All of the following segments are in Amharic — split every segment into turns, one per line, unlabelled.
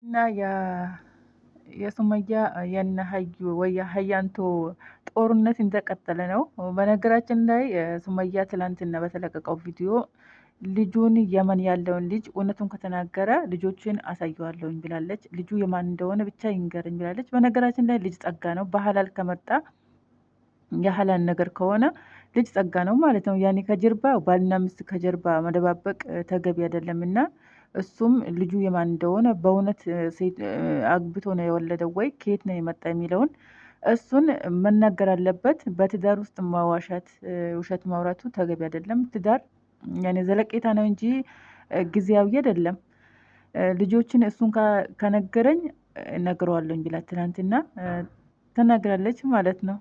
እና የሱመያ የነ ሀዩ ወይ ሀያንቶ ጦርነት እንደቀጠለ ነው። በነገራችን ላይ ሱመያ ትላንትና በተለቀቀው ቪዲዮ ልጁን የመን ያለውን ልጅ እውነቱን ከተናገረ ልጆችን አሳየዋለሁኝ ብላለች። ልጁ የማን እንደሆነ ብቻ ይንገረኝ ብላለች። በነገራችን ላይ ልጅ ጸጋ ነው። በሀላል ከመጣ የሀላል ነገር ከሆነ ልጅ ጸጋ ነው ማለት ነው። ያኔ ከጀርባ ባልና ሚስት ከጀርባ መደባበቅ ተገቢ አይደለም እና እሱም ልጁ የማን እንደሆነ በእውነት አግብቶ ነው የወለደው ወይ ከየት ነው የመጣ የሚለውን እሱን መናገር አለበት። በትዳር ውስጥ መዋሸት፣ ውሸት ማውራቱ ተገቢ አይደለም። ትዳር ያኔ ዘለቄታ ነው እንጂ ጊዜያዊ አይደለም። ልጆችን እሱን ከነገረኝ እነግረዋለሁኝ ብላ ትናንትና ተናግራለች ማለት ነው።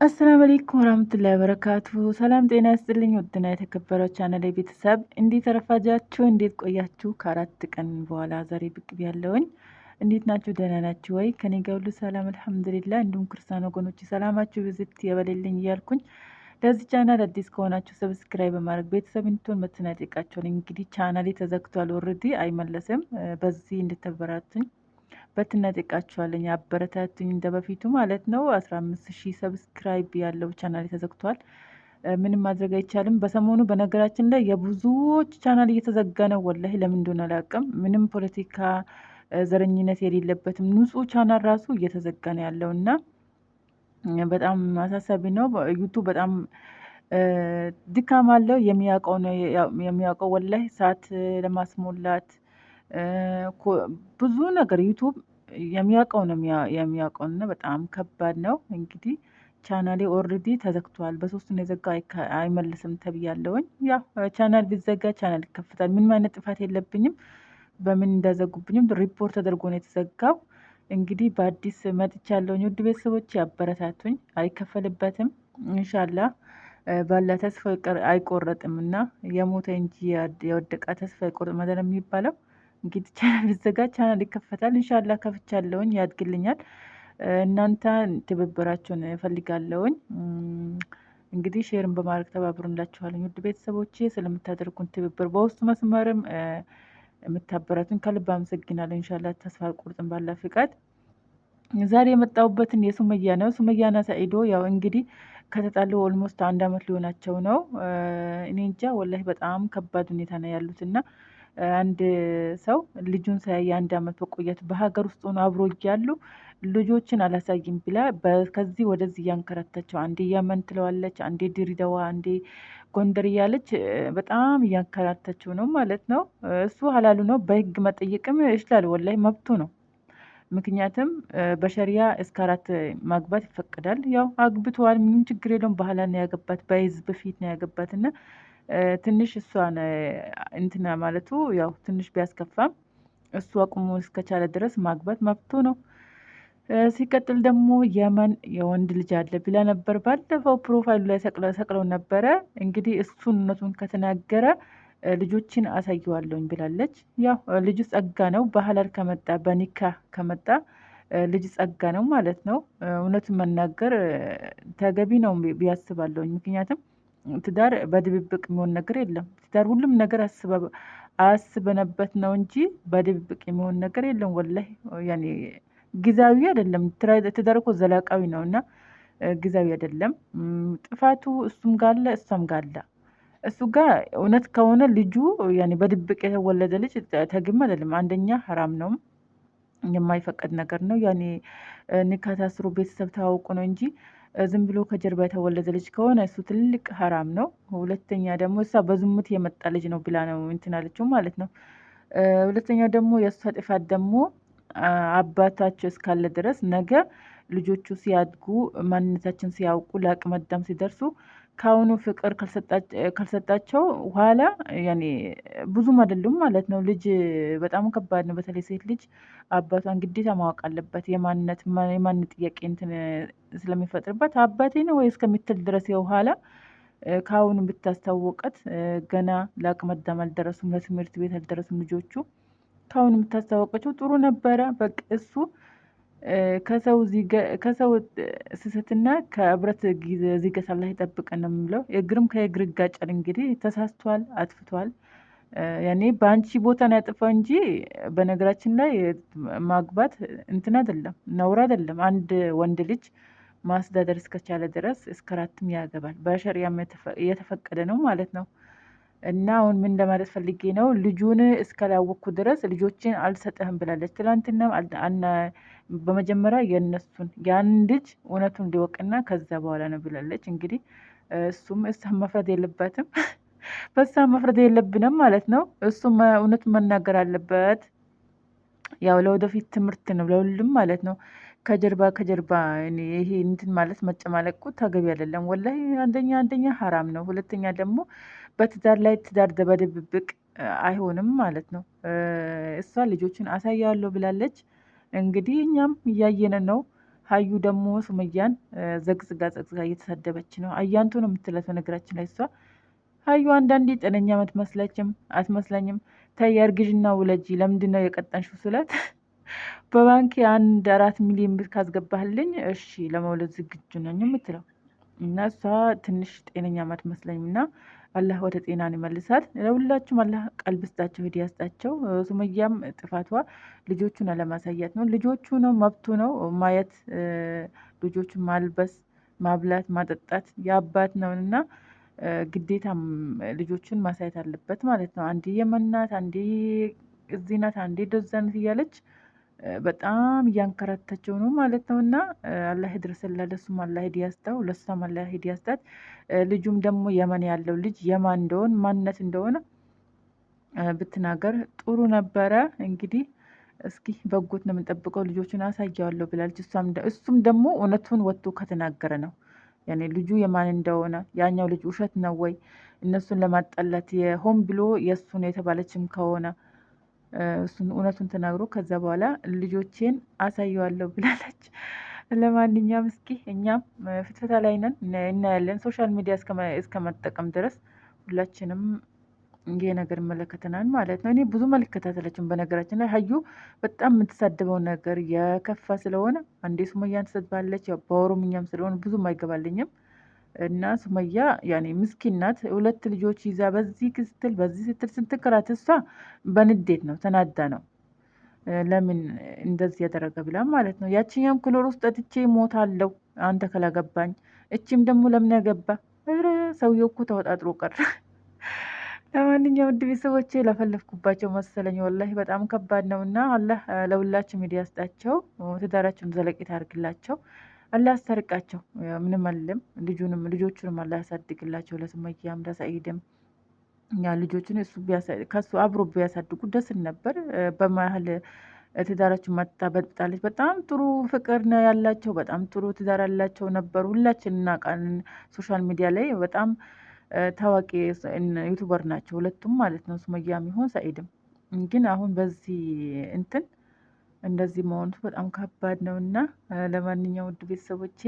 አሰላሙ አለይኩም ወራህመቱላሂ ወበረካቱ። ሰላም ጤና ይስጥልኝ። ውድና የተከበረው ቻናል ቤተሰብ እንዴት አረፋጃችሁ? እንዴት ቆያችሁ? ከ4 ቀን በኋላ ዛሬ ብቅ ብያለሁኝ። እንዴት ናችሁ? ደህና ናችሁ ወይ? ከኔ ጋር ሁሉ ሰላም አልሐምዱሊላህ። እንዲሁም ክርስቲያን ወገኖች ሰላማችሁ ብዝት ይበልልኝ እያልኩኝ ለዚህ ቻናል አዲስ ከሆናችሁ subscribe በማድረግ ቤተሰብ እንድትሆን መተናጠቃችሁን። እንግዲህ ቻናሌ ተዘግቷል፣ already አይመለስም። በዚህ እንድትበራቱኝ በትናጠቃችኋለኝ፣ አበረታቱኝ እንደበፊቱ ማለት ነው። 15,000 subscribe ያለው ቻናሌ ተዘግቷል። ምንም ማድረግ አይቻልም። በሰሞኑ በነገራችን ላይ የብዙዎች ቻናል እየተዘጋ ነው። ወላሂ ለምን እንደሆነ አላውቅም። ምንም ፖለቲካ ዘረኝነት የሌለበትም ንጹህ ቻናል ራሱ እየተዘጋ ነው ያለው እና በጣም አሳሳቢ ነው። ዩቱብ በጣም ድካም አለው። የሚያውቀው ነው የሚያውቀው። ወላሂ ሰዓት ለማስሞላት ብዙ ነገር ዩቱብ የሚያውቀው ነው የሚያውቀው እና በጣም ከባድ ነው። እንግዲህ ቻናሌ already ተዘግቷል። በ3 ነው የዘጋ አይመልስም ተብያለሁኝ። ያው ቻናል ቢዘጋ ቻናል ይከፈታል። ምንም አይነት ጥፋት የለብኝም። በምን እንዳዘጉብኝም ሪፖርት ተደርጎ ነው የተዘጋው። እንግዲህ በአዲስ መጥቻለሁኝ። ውድ ቤተሰቦች ያበረታቱኝ፣ አይከፈልበትም። ኢንሻአላህ ባላ ተስፋ አይቆረጥም እና የሞተ እንጂ የወደቀ ተስፋ አይቆርጥም አይደለም የሚባለው። እንግዲህ ቻናል ቢዘጋ ቻናል ይከፈታል። ኢንሻአላህ ከፍቻለሁኝ፣ ያድግልኛል። እናንተ ትብብራችሁን እፈልጋለሁኝ። እንግዲህ share ን በማድረግ ተባብሩላችኋለሁ። ውድ ቤተሰቦቼ ስለምታደርጉን ትብብር በውስጥ መስመርም የምታበረቱን ከልብ አመሰግናለሁ። ኢንሻአላህ ተስፋ አልቆርጥም ባላ ፍቃድ። ዛሬ የመጣሁበትን የሱመያ ነው። ሱመያና ሰኢዶ ያው እንግዲህ ከተጣሉ almost 1 አመት ሊሆናቸው ነው። እኔ እንጃ ወላሂ በጣም ከባድ ሁኔታ ነው ያሉትና አንድ ሰው ልጁን ሳያይ 1 አመት በቆየት በሀገር ውስጥ ሆኖ አብሮ እያሉ ልጆችን አላሳይም ብላ ከዚህ ወደዚህ እያንከራተቸው አንዴ የመን ትለዋለች፣ አንዴ ድሬዳዋ፣ አንዴ ጎንደር እያለች በጣም እያንከራተቸው ነው ማለት ነው። እሱ ሀላሉ ነው፣ በህግ መጠየቅም ይችላል። ወላሂ መብቱ ነው። ምክንያቱም በሸሪያ እስከ 4 ማግባት ይፈቀዳል። ያው አግብተዋል፣ ምንም ችግር የለውም። ባህላ ነው ያገባት፣ በህዝብ ፊት ነው ያገባት እና ትንሽ እሷን እንትና ማለቱ ያው ትንሽ ቢያስከፋም እሱ አቁሞ እስከቻለ ድረስ ማግባት መብቱ ነው። ሲቀጥል ደግሞ የመን የወንድ ልጅ አለ ብላ ነበር። ባለፈው profile ኡ ላይ ሰቅለው ነበረ። እንግዲህ እሱን እውነቱን ከተናገረ ልጆችን አሳየዋለሁኝ ብላለች። ያው ልጁ ጸጋ ነው። በሀላል ከመጣ በኒካ ከመጣ ልጅ ጸጋ ነው ማለት ነው። እውነቱን መናገር ተገቢ ነው ቢያስባለሁኝ። ምክንያቱም ትዳር በድብብቅ የሚሆን ነገር የለም። ትዳር ሁሉም ነገር አስበነበት ነው እንጂ በድብብቅ የሚሆን ነገር የለም። ወላሂ ያኔ ጊዜያዊ አይደለም። ትዳር እኮ ዘላቃዊ ነውና ጊዜያዊ አይደለም። ጥፋቱ እሱም ጋር አለ እሷም ጋር አለ። እሱ ጋር እውነት ከሆነ ልጁ ያኔ በድብቅ የተወለደ ልጅ ተገቢ አይደለም። አንደኛ ሐራም ነው፣ የማይፈቀድ ነገር ነው። ያኔ ኒካ ታስሮ ቤተሰብ ተዋውቆ ነው እንጂ ዝም ብሎ ከጀርባ የተወለደ ልጅ ከሆነ እሱ ትልቅ ሐራም ነው። ሁለተኛ ደግሞ እሷ በዝሙት የመጣ ልጅ ነው ብላ ነው እንትን አለችው ማለት ነው። ሁለተኛው ደግሞ የእሷ ጥፋት ደግሞ አባታቸው እስካለ ድረስ ነገ ልጆቹ ሲያድጉ ማንነታችን ሲያውቁ ለአቅመ አዳም ሲደርሱ ካሁኑ ፍቅር ካልሰጣቸው ኋላ ያኔ ብዙም አይደሉም ማለት ነው። ልጅ በጣም ከባድ ነው። በተለይ ሴት ልጅ አባቷን ግዴታ ማወቅ አለበት። የማንነት ጥያቄ እንትን ስለሚፈጥርባት አባቴ ነው ወይ እስከምትል ድረስ የኋላ ካሁኑ ብታስታውቃት ገና ለአቅመ አዳም አልደረሱም፣ ለትምህርት ቤት አልደረሱም ልጆቹ። ካሁኑ ብታስታውቃቸው ጥሩ ነበረ። በቃ እሱ ከሰው ስህተትና ከብረት ዝገት አላህ ይጠብቀን ነው የምለው። እግርም ከእግር ይጋጫል። እንግዲህ ተሳስቷል፣ አጥፍቷል። ያኔ በአንቺ ቦታ ነው ያጠፋው እንጂ በነገራችን ላይ ማግባት እንትን አይደለም፣ ነውር አይደለም። አንድ ወንድ ልጅ ማስተዳደር እስከቻለ ድረስ እስከ 4ም ያገባል። በሸሪያም የተፈቀደ ነው ማለት ነው። እና አሁን ምን ለማለት ፈልጌ ነው፣ ልጁን እስካላወቅኩ ድረስ ልጆችን አልሰጥህም ብላለች። ትላንትና በመጀመሪያ የነሱን ያን ልጅ እውነቱን ሊወቅና ከዛ በኋላ ነው ብላለች። እንግዲህ እሱም እሷን መፍረድ የለበትም፣ በሷ መፍረድ የለብንም ማለት ነው። እሱም እውነቱን መናገር አለበት። ያው ለወደፊት ትምህርት ነው ለሁሉም ማለት ነው። ከጀርባ ከጀርባ ይሄ እንትን ማለት መጨማለቁ ተገቢ አይደለም። ወላሂ አንደኛ ሀራም ነው፣ ሁለተኛ ደግሞ በትዳር ላይ ትዳር በድብብቅ አይሆንም ማለት ነው። እሷ ልጆችን አሳያለሁ ብላለች። እንግዲህ እኛም እያየን ነው። ሀዩ ደግሞ ሱመያን ዘግዝጋ ዘግዝጋ እየተሳደበች ነው። አያንቱ ነው የምትላት። በነገራችን ላይ እሷ ሀዩ አንዳንዴ ጤነኛ አትመስለኝም። ተይ እርግዥና ውለጂ፣ ለምንድን ነው የቀጠንሽው ስላት በባንክ አንድ 4 ሚሊዮን ብር ካስገባህልኝ እሺ ለመውለድ ዝግጁ ነኝ የምትለው፣ እና እሷ ትንሽ ጤነኛ አትመስለኝም። እና አላህ ወደ ጤናን ይመልሳት። ለሁላችሁም አላህ ቀልብ ስጣቸው፣ ሂዳያ ስጣቸው። ሱመያም ጥፋቷ ልጆቹን አለማሳየት ነው። ልጆቹ ነው መብቱ ነው ማየት፣ ልጆቹን ማልበስ፣ ማብላት፣ ማጠጣት የአባት ነው እና ግዴታ ልጆቹን ማሳየት አለበት ማለት ነው። አንዴ የመን ናት፣ አንዴ እዚህ ናት፣ አንዴ ደዛ ናት እያለች በጣም እያንከራተቸው ነው ማለት ነው። እና አላህ ይድረስላት፣ ለሱም አላህ ሂዳያ ይስጠው፣ ለሷም አላህ ሂዳያ ይስጣት። ልጁም ደግሞ የመን ያለው ልጅ የማን እንደሆነ ማንነት እንደሆነ ብትናገር ጥሩ ነበረ። እንግዲህ እስኪ በጎት ነው የምንጠብቀው። ልጆቹን አሳየዋለሁ ብላለች። እሱም ደግሞ እውነቱን ወጥቶ ከተናገረ ነው፣ ያኔ ልጁ የማን እንደሆነ፣ ያኛው ልጅ ውሸት ነው ወይ እነሱን ለማጣላት የሆን ብሎ የእሱን የተባለችም ከሆነ እሱን እውነቱን ተናግሮ ከዛ በኋላ ልጆቼን አሳየዋለሁ ብላለች። ለማንኛውም እስኪ እኛም ፍትፈታ ላይ ነን፣ እናያለን። ሶሻል ሚዲያ እስከመጠቀም ድረስ ሁላችንም ይሄ ነገር ይመለከተናል ማለት ነው። እኔ ብዙም አልከታተለችም። በነገራችን ላይ ሀዩ በጣም የምትሳደበው ነገር የከፋ ስለሆነ አንዴ ሱመያን ትሰድባለች፣ ያው በኦሮምኛም ስለሆነ ብዙም አይገባልኝም። እና ሱመያ ያኔ ምስኪን ናት። 2 ልጆች ይዛ በዚህ ስትል በዚህ ስትል ስትከራት እሷ በንዴት ነው፣ ተናዳ ነው፣ ለምን እንደዚህ ያደረገ ብላ ማለት ነው። ያችኛም ክሎር ውስጥ ጠጥቼ ሞታለሁ አንተ ካላገባኝ፣ እቺም ደግሞ ለምን ያገባ? ኧረ ሰውየው እኮ ተወጣጥሮ ቀረ። ለማንኛውም ውድ ቤተሰቦቼ ለፈለፍኩባቸው መሰለኝ፣ ወላሂ በጣም ከባድ ነውና አላህ ለሁላችሁም ሂዳያ ይስጣቸው፣ ትዳራቸውን ዘለቄታ ያድርግላቸው፣ አላህ ያስታርቃቸው። ምንም አልልም። ልጁንም ልጆቹንም አላህ ያሳድግላቸው፣ ለሱመያም ለሰኢድም። ያ ልጆችን እሱ ከሱ አብሮ ቢያሳድጉ ደስ ነበር። በመሀል ትዳራቸው መጣ በጥብጣለች። በጣም ጥሩ ፍቅር ነው ያላቸው፣ በጣም ጥሩ ትዳር ያላቸው ነበሩ። ሁላችን እናውቃለን። ሶሻል ሚዲያ ላይ በጣም ታዋቂ ዩቱበር ናቸው ሁለቱም ማለት ነው፣ ሱመያም ይሁን ሰኢድም። ግን አሁን በዚህ እንትን እንደዚህ መሆኑ በጣም ከባድ ነውና ለማንኛውም ውድ ቤተሰቦቼ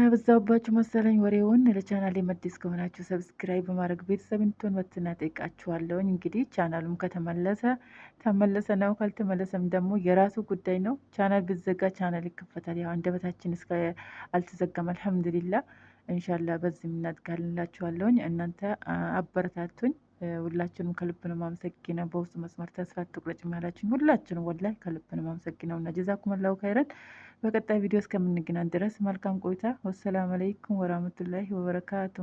በዛውባችሁ መሰለኝ ወሬውን። ለቻናሌ አዲስ ከሆናችሁ ሰብስክራይብ በማድረግ ቤተሰብ እንድትሆን በትህትና እጠይቃችኋለሁኝ። እንግዲህ ቻናሉም ከተመለሰ ተመለሰ ነው፣ ካልተመለሰም ደግሞ የራሱ ጉዳይ ነው። ቻናል ቢዘጋ ቻናል ይከፈታል። ያው አንደበታችን እስከ አልተዘጋም፣ አልሐምዱሊላህ። ኢንሻአላህ በዚህ እናድጋለን እላችኋለሁኝ። እናንተ አበረታቱኝ። ሁላችሁንም ከልብ ነው የማመሰግነው። በውስጥ መስመር ተስፋ አትቁረጭም ያላችሁኝ ሁላችሁንም ወላሂ ከልብ ነው የማመሰግነው እና ጀዛኩሙላሁ ኸይረን። በቀጣይ ቪዲዮ እስከምንገናኝ ድረስ መልካም ቆይታ። ወሰላም አለይኩም ወራህመቱላሂ ወበረካቱ።